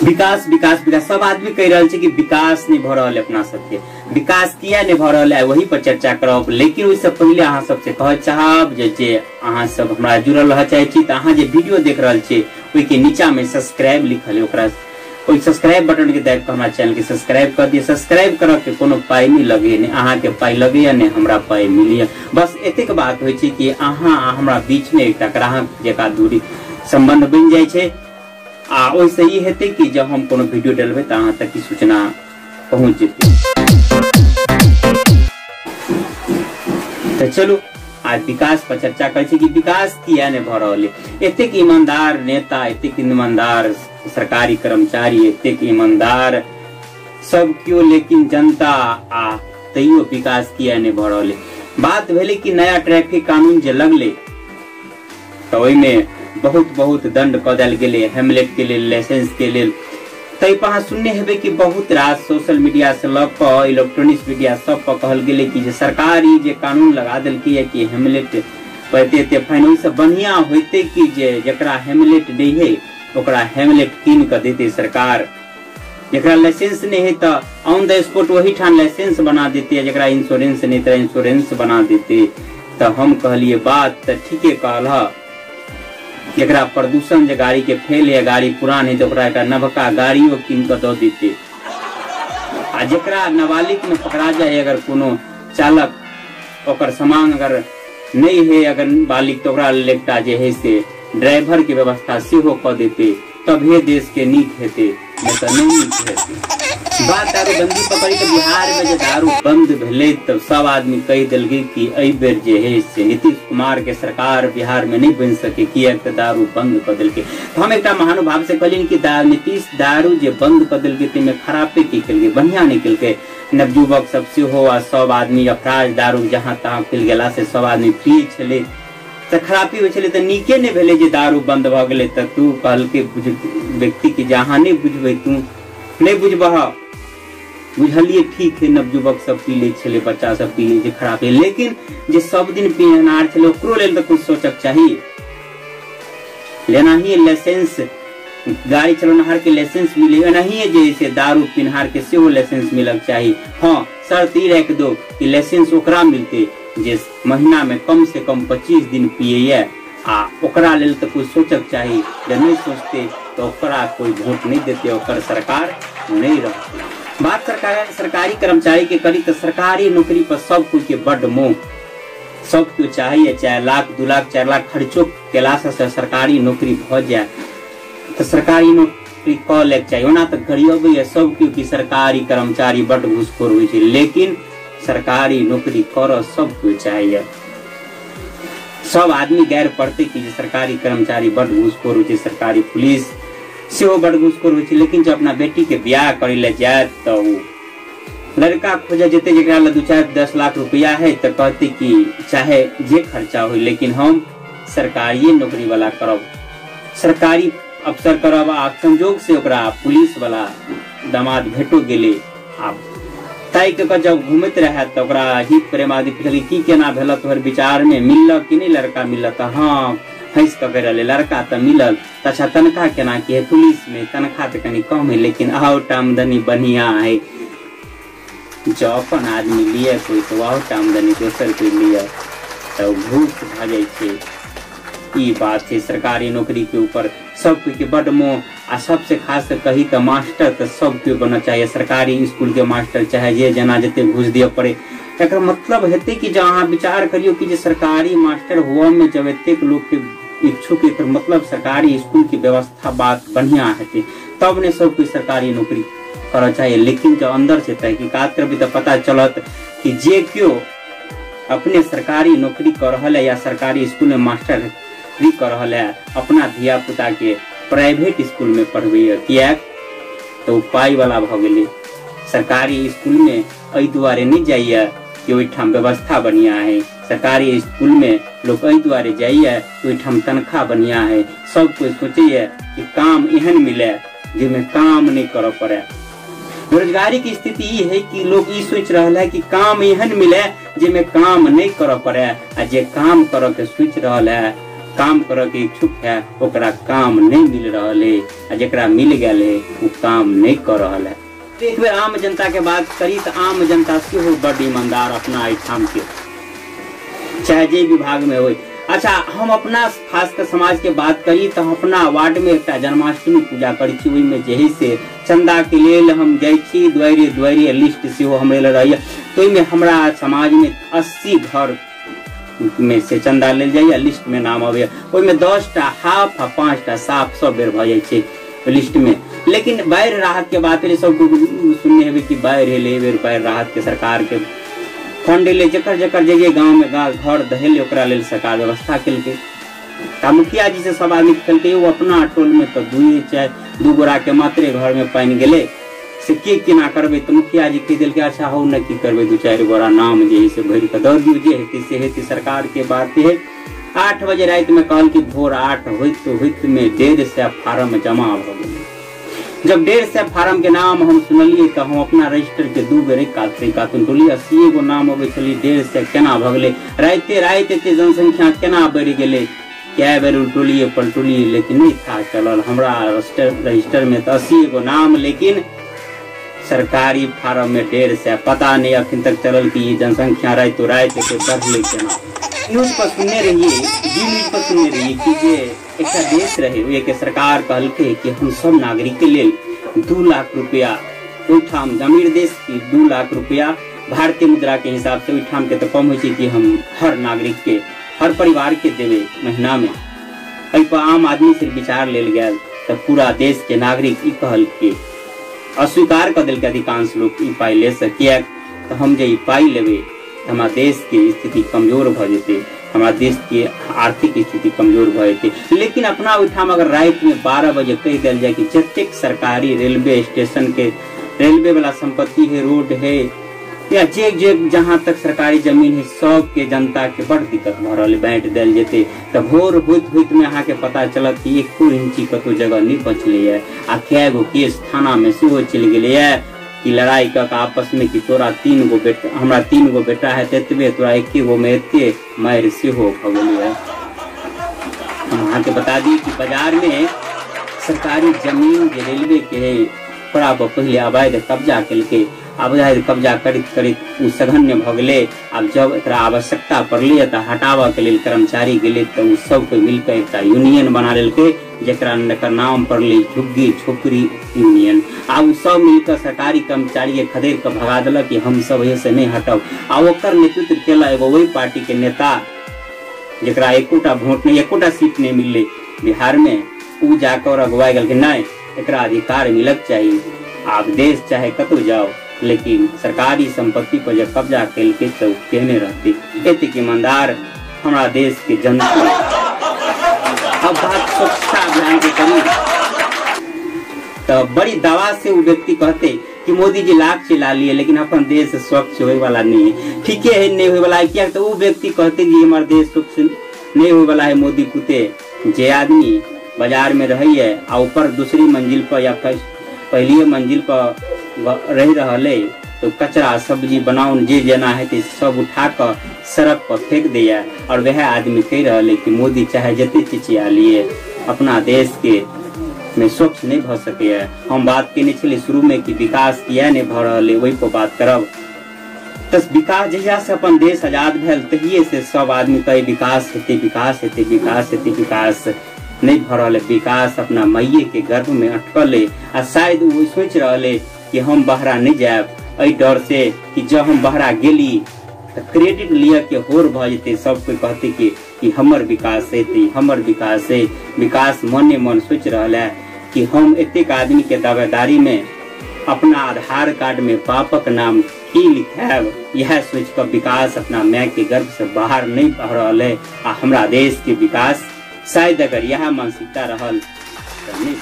विकास विकास विकास सब आदमी कहि रहल छै कि विकास नहीं भ रहल है अपना सबके, विकास किया नहीं भ रहल है वही पर चर्चा करब। लेकिन ओहिसँ पहिले अहाँ सबसे कहऽ चाहब जे अहाँ सब हमरा जुड़ल रह चाहे छी तऽ अहाँ जे वीडियो देख रहल छी ओहिके नीचा में सब्सक्राइब लिखल है, ओकरा ओहि सब्सक्राइब बटन के दाबि कऽ हमरा चैनल के सब्सक्राइब कर दिअ। सब्सक्राइब करऽ के कोनो पाइ नहि लगे, नहि अहाँके पाइ लगैया नहि हमरा पाइ मिलैया। बस एतेक बात होइ छै कि अहाँ आ हमरा बीच में एकटा ग्राहक जकाँ दूरी संबंध बनि जाइ छै आ ओहिसँ ई हेतै कि जब हम कोनो वीडियो डलबै तऽ अहाँ तक ई सूचना पहुँच जेतै। तऽ चलू आज विकास पर चर्चा करै छी कि विकास किया नहि भऽ रहल है। एतेक ईमानदार नेता, एतेक ईमानदार सरकारी कर्मचारी, एतेक ईमानदार सब केओ, लेकिन जनता आ तैयो विकास किया नहि भऽ रहल है। बात भेलै कि नया ट्रैफिक कानून जे लगलै तऽ ओहिमे बहुत बहुत दंड कऽ देल गेलै हेलमेट के लेल, लाइसेंस के लेल। ताहि पर अहाँ सुनने हेबै कि बहुत रास सोशल मीडिया से लऽ कऽ इलेक्ट्रॉनिक्स मीडिया सब पर कहल गेलै कि जे सरकार ई जे कानून लगा देलकै है कि हेलमेट पर एते एते फाइन, ओहिसँ बढ़िया होइतै कि जे जकरा हेलमेट नहि है ओकरा हेलमेट कीन कऽ देतै सरकार, जकरा लाइसेंस नहि है तऽ ऑन the spot ओहिठाम लाइसेंस बना देतै, जकरा इंश्योरेंस नहि तऽ इंश्योरेंस बना देतै। तऽ हम कहलियै बात तऽ ठीके कहलह, जकरा प्रदूषण जे गाड़ी के फेल है, गाड़ी पुरान है, तऽ ओकरा एकटा नवका गाड़ियो कीन कऽ दऽ देतै। आ जकरा नाबालिग में पकड़ा जाए अगर कोनो चालक, ओकर सामान अगर नहीं है अगर बालिग, तो ओकरा लेल एकटा जे है से ड्राइवर के व्यवस्था सेहो कऽ देतै, तभे देश के नीक हेतै, नहि तऽ नहि नीक हेतै। बात दारूबंदी पकड़ी तऽ बिहार में जे दारू बंद भेलै तब सब आदमी कहि देलकै कि एहि बेर जे है से नीतीश कुमार के सरकार बिहार में नहीं बनि सके, किएक तऽ दारू बंद कऽ देलकै। तऽ हम एकटा महानुभाव से कहलियनि कि नीतीश दारू जे बंद कऽ देलकै ताहिमे खरापे की केलकै, बढ़िया नहि केलकै। नवयुवक सब सेहो आ सब आदमी अफराज दारू जहाँ तहाँ फैल गेला से सब आदमी पियै छलै, तऽ खरापी होइ छलै, तऽ नीके नहि भेलै जे दारू बंद भऽ गेलै। तऽ तू कहलकै व्यक्ति कि जे अहाँ नहि बुझबै, तू नहि बुझबह, बुझलियै ठीक है, नवयुवक सब पी लै छलै, बच्चा सब पी लै छै, खराब है, लेकिन जे सब दिन पीनिहार छलै ओकरो लेल तऽ कुछ सोचक चाही। लेनाही लाइसेंस गाड़ी चलौनिहार के लाइसेंस मिले, एनाहिए जे से दारू पीनिहार के सेहो लाइसेंस मिलक चाही। हाँ, शर्त ई राखि दो कि लाइसेंस ओकरा मिलतै जे महीना में कम से कम 25 दिन पियैया, आ ओकरा लेल तऽ कुछ सोचक चाही। जे नहि सोचते तऽ ओकरा कोई वोट नहीं देते, ओकर सरकार नहीं रहते। बात सरकारी कर्मचारी के करी तऽ सरकारी नौकरी पर सब कोई के बड मोह, सब केओ चाहिए, चाहे लाख 2 लाख 4 लाख खर्चो केला से सरकारी नौकरी भऽ जाए तऽ सरकारी नौकरी कऽ लैके चाही। ओना तऽ गरियबैया सब केओ कि सरकारी कर्मचारी बड घूसखोर होइ छै, लेकिन सरकारी नौकरी करऽ सब केओ चाहिए। सब आदमी गैर पड़तै कि जे सरकारी कर्मचारी बड घूसखोर होइ छै, सरकारी पुलिस सेहो बड घूसखोर होइ छै, लेकिन जब अपना बेटी के बियाह करै लए जायत तऽ ओ लड़का खोजऽ जेतै जकरा लग 2 4 10 लाख रुपया है, तऽ कहतै कि चाहे जे खर्चा होइ लेकिन हम सरकारिए नौकरी वाला करब, सरकारी अफसर करब। आ संजोग से ओकरा पुलिस वाला दामाद भेटो गेलै। आ ताकि कऽ जब घूमैत रहै तऽ ओकरा हित प्रेम आदि पुछलकै की केना भेल तोहर विचार में, मिलल कि नहि लड़का मिलल? तऽ हाँ हँसि कऽ कहि रहलै लड़का तऽ मिलल। तऽ अच्छा तनख्वाह केना की है? पुलिस में तनख्वाह तऽ कनि कम है लेकिन आओर आमदनी बढ़िया है। जब अपन आदमी लिए कोई तो और आमदनी दोसर कोई लिए तऽ घूस भऽ जाइ छै। ई बात छै सरकारी नौकरी के ऊपर सब कोई के बड मोह। आ सबसे खास कही तऽ मास्टर तऽ सब केओ बनऽ चाहिए, सरकारी स्कूल के मास्टर चाहे जे जेना जते घूस दिअ पड़े। एकर मतलब हेतै कि जे अहाँ विचार करियौ कि जे सरकारी मास्टर हुअ में जब एतेक लोक के इच्छुक, एकर मतलब सरकारी स्कूल के व्यवस्था बात बढ़िया हेतै तब ने सब कोई सरकारी नौकरी करऽ चाहिए। लेकिन जब अंदर से तहकीकात करबै तऽ पता चलत कि जे केओ अपने सरकारी नौकरी कऽ रहल है या सरकारी स्कूल में मास्टर भी कऽ रहल है, अपना धिया पुता के प्राइवेट स्कूल में पढ़बैया, किएक तऽ ओ पाइ वाला भऽ गेलै। सरकारी स्कूल में एहि दुआरे नहि जाइया कि ओहिठाम व्यवस्था बढ़िया है, सरकारी स्कूल में लोग एहि दुआरे जाइया कि ओहिठाम तनख्वाह बढ़िया है। सब कोई सोचैया कि काम एहन मिले जाहिमे काम नहि करऽ पड़े। बेरोजगारी के स्थिति ई है कि लोग ई सोच रहल है कि काम एहन मिले जाहिमे काम नहि करऽ पड़े, आ जे काम करऽ के सोच रहल है काम करऽ के इच्छुक है ओकरा काम नहीं मिल रहा है, आ जकरा मिल गया है वो काम नहीं कर रहा है। एक बेर आम जनता के बात करी तो आम जनता सेहो बड ईमानदार अपना एहिठाम के, चाहे जे विभाग में हो। अच्छा, हम अपना खास कर समाज के बात करी तो अपना वार्ड में एक जन्माष्टमी पूजा करै छी, ओहिमे जे है से चंदा के लेल हम जाइ छी, दुआरे दुआरे लिस्ट सेहो हमरे लग रहैया। तो ओहिमे हमरा समाज में 80 घर में से चंदा लेल जाइए, लिस्ट में नाम अबैया, ओहिमे 10टा हाफ आ 5टा साफ सब बेर भऽ जाइ छै लिस्ट में। लेकिन बाढ़ि राहत के बात सब सुनने हेबै कि बाढ़ि एलै, एहि बेर बाढ़ि राहत के सरकार के फंड एलै, जकर जकर जे जे गाँव में घर दहेलै ओकरा लेल सरकार व्यवस्था केलकै। तऽ मुखिया जी से सब आदमी केलकै, ओ अपना टोल में तऽ 2-4 गोरा के मात्रे घर में पानि गेलै, से के केना करबै। तऽ मुखिया जी कहि देलकै अच्छा हौ ने की करबै, 2-4 गोरा नाम जे है से भरि कऽ दऽ दियौ, जे हेतै से हेतै, सरकार के बात है। 8 बजे राति में कहल कि भोर 8 होइत होइत में 150 फार्म जमा भऽ गेलै। जब 150 फार्म के नाम हम सुनलियै तऽ हम अपना रजिस्टर के 2 बेर कात टोली 80 गो नाम अबै छलै, 150 केना भऽ गेलै, राइते राति एते जनसंख्या केना बढ़ि गेलै। कए बेर उलटोलियै पलटोलियै लेकिन नहीं था चलल। हमरा रजिस्टर में तऽ 80 गो नाम, लेकिन सरकारी फार्म में 150, पता नहीं अखन तक चलल कि ई जनसंख्या राइतो राति एते बढ़लै केना। न्यूज पर सुनने रहिए, जी न्यूज पर सुनने रहिए कि जे एक देश रहे ओहिके सरकार कहलकै कि हम सब नागरिक के लेल 2 लाख रुपया, ओहिठाम अमीर देश की 2 लाख रुपया भारतीय मुद्रा के हिसाब से ओहिठाम के तो कम होइ छै कि हम हर नागरिक के हर परिवार के देवे महीना में। एहि पर आम आदमी से विचार लेल गेल तऽ पूरा देश के नागरिक ई कहलकै, अस्वीकार कऽ देलकै अधिकांश लोग ई पाइ ले से, किएक तऽ हम जे ई पाइ लेबै हमरा देश के स्थिति कमजोर भऽ जेतै, हमरा देश के आर्थिक स्थिति कमजोर भऽ जेतै। लेकिन अपना ओहिठाम अगर राति में 12 बजे कहि देल जाय कि जतेक सरकारी रेलवे स्टेशन के रेलवे वाला संपत्ति है, रोड है, या जे जे जहाँ तक सरकारी जमीन है सबके जनता के बड़ दिक्कत भऽ रहल है, बाँटि देल जेतै तऽ भोर होइत होइत में अहाँके पता चलत कि 1 इंची कतौ जगह नहीं बचलैया। आ कए गो केस थाना में सेहो चलि गेलैया कि लड़ाई कऽ आपस में कि तोरा 3 गो बेटा, हमरा 3 गो बेटा है एतबे, तोरा 1 गो में एते मारि सेहो भऽ गेलैया। हम अहाँके बता दी कि बाजार में सरकारी जमीन जे रेलवे के है ओकरा पर पहिले अवैध कब्जा केलकै, अवैध कब्जा करैत करैत ओ सघन्य भऽ गेलै। आब जब एकरा आवश्यकता पड़लै तऽ हटाबऽ के लेल कर्मचारी गेलै तऽ ओ सब कोइ मिलकऽ एकटा यूनियन बना लेलकै, जकरा नाम पड़लै झुग्गी झोपड़ी यूनियन। आब ओ सब मिलकऽ सरकारी कर्मचारी के खदेड़ कऽ भगा देलक कि हम सब एहिसँ नहि हटब। आ ओकर नेतृत्व केलक एगो ओहि पार्टी के नेता जकरा एकोटा वोट नहीं, एकोटा सीट नहीं मिललै बिहार में, उ जाकर अगुवाई गेल कि नहीं एकरा अधिकार मिलक चाही, आब देश चाहे कतौ जाओ लेकिन सरकारी संपत्ति पर जब कब्जा केलकै तऽ केहने रहतै। एतेक ईमानदार हमरा देश के जनता। अब बात स्वच्छता अभियान के करी तो बड़ी दावा से वो व्यक्ति कहते कि मोदी जी लाख चिल्ला लिए लेकिन अपन देश स्वच्छ होए वाला नहीं है। ठीके है, नहीं होए वाला है, किया तो वो व्यक्ति कहते कि हमारे देश स्वच्छ नहीं होए वाला है मोदी कुते। जे आदमी बाजार में रही है आ ऊपर दूसरी मंजिल पर या पहली मंजिल पर रह रहा है तो कचरा सब्जी बनाउन जे जेना है सब उठा कर सड़क पर फेंक दिया, और वह आदमी कह रहा है कि मोदी चाहे जते चिचिया लिए अपना देश के में स्वच्छ नहीं भ सके है। हम बात केने छलियै शुरू में कि विकास किया नहीं भ रहल है, वही पर बात करब। तो विकास जहिया से अपन देश आजाद भेल तहिए से सब आदमी कहे विकास हेतै, विकास हेतै, विकास हेतै, विकास नहीं भ रहल है। विकास अपना माइये के गर्भ में अटकल है आ शायद वो सोच रहल है कि हम बहरा नहीं जायब, एहि डर से कि जब हम बहरा गेली तो क्रेडिट लिअ के होर भऽ जेतै, सब कोई कहते कि हमर विकास हेतै, हमर विकास है। विकास मने मन सोच रहल है कि हम एतेक आदमी के दावेदारी में अपना आधार कार्ड में बापक नाम की लिखायब, यह सोच कऽ विकास अपना माय के गर्भ से बाहर नहीं भऽ रहल है। आ हमरा देश के विकास शायद अगर यह मानसिकता रहल तऽ नहीं।